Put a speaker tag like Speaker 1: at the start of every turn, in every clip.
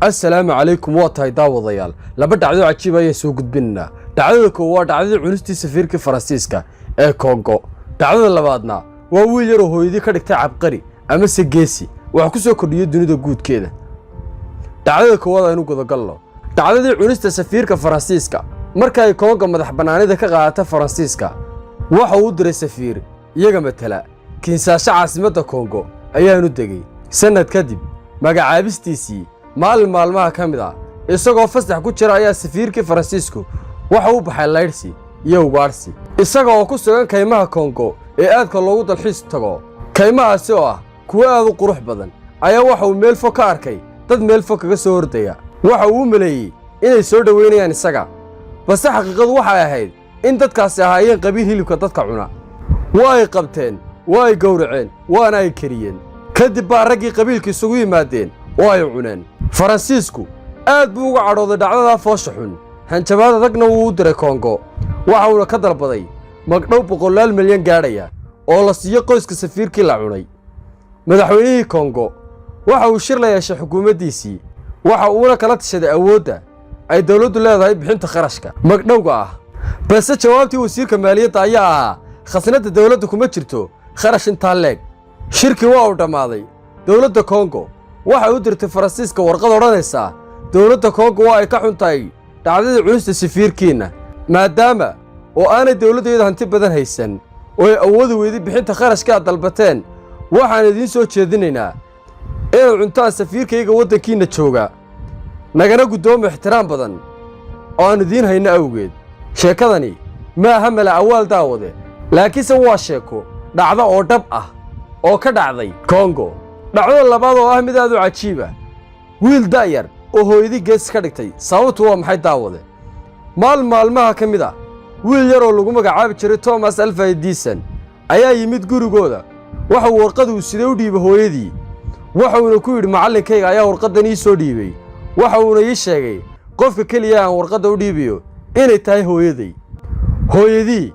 Speaker 1: Assalaamu calaykum. Waa tahay, daawadayaal, laba dhacdo cajiib ayaan soo gudbinaynaa. Dhacdada koow waa dhacdadii cunistii safiirkii Faransiiska ee Kongo. Dhacdada labaadna waa wiil yaroo hooyadii ka dhigtay cabqari amase geesi wax ku soo kordhiyey dunida guudkeeda. Dhacdada koowaad aynu gudagalno, dhacdadii cunista safiirka Faransiiska. Marka ay Kongo madax bannaanida ka qaadata Faransiiska, waxa uu u diray safiir iyaga matala. Kinshasa, caasimadda Kongo, ayaanu degey. Sannad kadib magacaabistiisii, maalin maalmaha ka mid ah, isagoo fasax ku jira, ayaa safiirkii Faransiisku waxa u baxay laydhsi iyo ugaadhsi. Isaga oo ku sugan kaymaha Kongo ee aadka loogu dalxiis tago, kaymahaasi oo ah kuwo aad u qurux badan, ayaa waxa uu meel fog ka arkay dad meel fog kaga soo hordaya. Waxa uu u maleeyey inay soo dhoweynayaan isaga, balse xaqiiqadu waxay ahayd in dadkaasi ahaayeen qabiil hilibka dadka cuna. Waa ay qabteen, waa ay gowraceen, waana ay kariyeen. Kadib baa raggii qabiilka isugu yimaadeen oo ay cuneen. Faransiisku aad buu uga cadhooday dhacdadaa foosha xun. Hanjabaad adagna wuu u diray Kongo, waxa uuna ka dalbaday magdhow boqolaal milyan gaadhaya oo la siiyo qoyska safiirkii la cunay. Madaxweynihii Kongo waxa uu shir la yeeshay xukuumaddiisii, waxa uuna kala tashaday awoodda ay dowladdu leedahay bixinta kharashka magdhowga ah. Balse jawaabtii wasiirka maaliyadda ayaa ahaa: "Khasnadda dowladda kuma jirto kharash intaa leeg." Shirkii waa uu dhammaaday. Dowladda Kongo waxay u dirtay Faransiiska warqad odhanaysaa: "Dowladda Kongo waa ay ka xun tahay dhacdadii cunista safiirkiinna. Maadaama oo aanay dowladdeedu hanti badan haysan oo ay awoodi weyday bixinta kharashka aad dalbateen, waxaan idiin soo jeedinaynaa inaad cuntaan safiirkayga waddankiinna jooga, nagana guddoomo ixtiraam badan oo aan idiin hayno awgeed." Sheekadani ma aha mala awaal, daawade, laakiinse waa sheeko dhacdo oo dhab ah oo ka dhacday Kongo. Dhacdada labaad oo ah mid aad u cajiib ah, wiil da'yar oo hooyadii gees ka dhigtay. Sababtu waa maxay, daawade? Maalin maalmaha ka mid ah, wiil yar oo lagu magacaabi jiray Thomas Alva Edison ayaa yimid gurigooda. Waxauu warqad uu siday u dhiibay hooyadii, waxuuna ku yidhi: "Macallinkayga ayaa warqaddan ii soo dhiibay, waxa uuna ii sheegay qofka keliya aan warqadda u dhiibayo inay tahay hooyaday." Hooyadii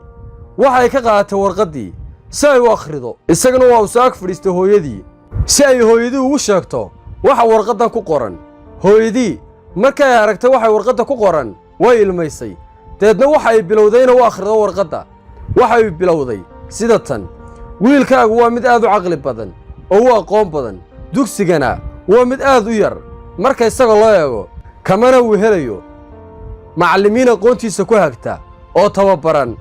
Speaker 1: waxay ka qaadatay warqaddii si ay u akhrido. Isagana waa uu soo ag fadhiistay hooyadii si ay hooyadii ugu sheegto waxa warqaddan ku qoran. Hooyadii markay aragtay waxay warqadda ku qoran, way ilmaysay. Deedna waxa ay bilowday inay u akhrido warqadda. Waxay bilowday sida tan: "Wiilkaagu waa mid aad u caqli badan oo u aqoon badan, dugsigana waa mid aad u yar marka isaga loo eego, kamana uu helayo macallimiin aqoontiisa ku hagta oo tababaran.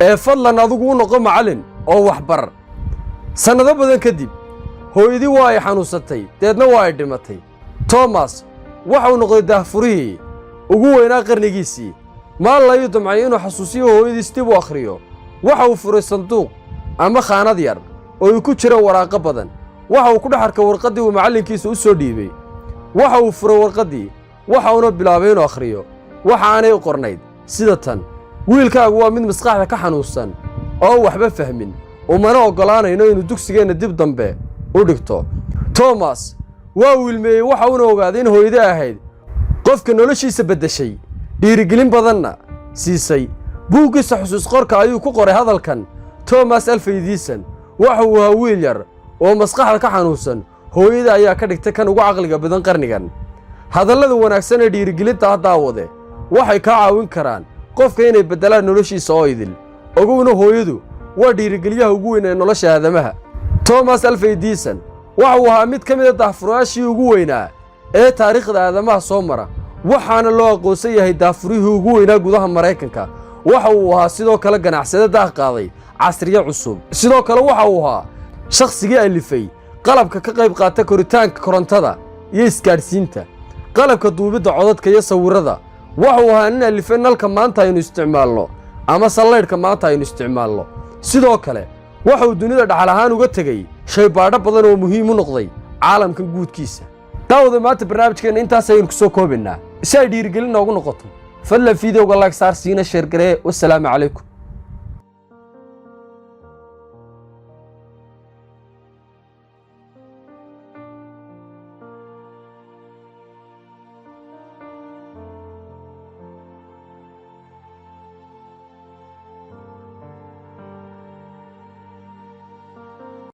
Speaker 1: Ee fadlan adigu u noqo macallin oo waxbar." Sannado badan kadib, hooyadii waa ay xanuunsatay, deedna waa ay dhimatay. Thomas waxauu noqday daahfurihii ugu weynaa qarnigiisii. Maalin ayuu damcay inuu xasuusiyo hooyadiis dib u akhriyo. Waxa uu furay sanduuq ama khaanad yar oo ay ku jiraan waraaqo badan. Waxa uu ku dhex arkay warqaddii uu macallinkiisa u soo dhiibay. Waxa uu furay warqaddii, waxa uuna bilaabay inuu akhriyo. Waxa aanay u qornayd sida tan: "Wiilkaagu waa mid maskaxda ka xanuunsan oo waxba fahmin, umana oggolaanayno inuu dugsigeenna dib dambe u dhigto." Thomas waa uu ilmeeyey. Waxa uuna ogaaday in hooyadii ahayd qofka noloshiisa beddeshay, dhiirigelin badanna siisay. Buuggiisa xusuus qorka ayuu ku qoray hadalkan: "Thomas Alva Edison waxa uu ahaa wiil yar oo maskaxda ka xanuunsan, hooyada ayaa ka dhigtay kan ugu caqliga badan qarnigan." Hadallada wanaagsan ee dhiirigelinta ah, daawade, waxay kaa caawin karaan qofka inay beddelaan noloshiisa oo idil. Ogowna, hooyadu waa dhiirigeliyaha ugu weyn ee nolosha aadamaha. Thomas Alva Edison waxa uu ahaa mid ka mid ah daahfurayaashii ugu weynaa ee taariikhda aadamaha soo mara, waxaana loo aqoonsan yahay daahfurihii ugu weynaa gudaha Maraykanka. Waxa uu ahaa sidoo kale ganacsade daah qaaday casriye cusub. Sidoo kale waxa uu ahaa shakhsigii alifay qalabka ka qayb qaata koritaanka korontada iyo isgaadhsiinta, qalabka duubidda codadka iyo sawirrada. Waxuu ahaa nin alifay nalka maanta aynu isticmaalno ama sallaydhka maanta aynu isticmaalno. Sidoo kale waxa uu dunida dhaxal ahaan uga tegey shaybaadho badan oo muhiim u noqday caalamkan guudkiisa. Daawada, maanta barnaamijkeenna intaas ayaynu ku soo koobaynaa. Si ay dhiirigelin noogu noqoto, fadlan fiidiyowga like saar, siina share garee. Wasalaamu calaykum.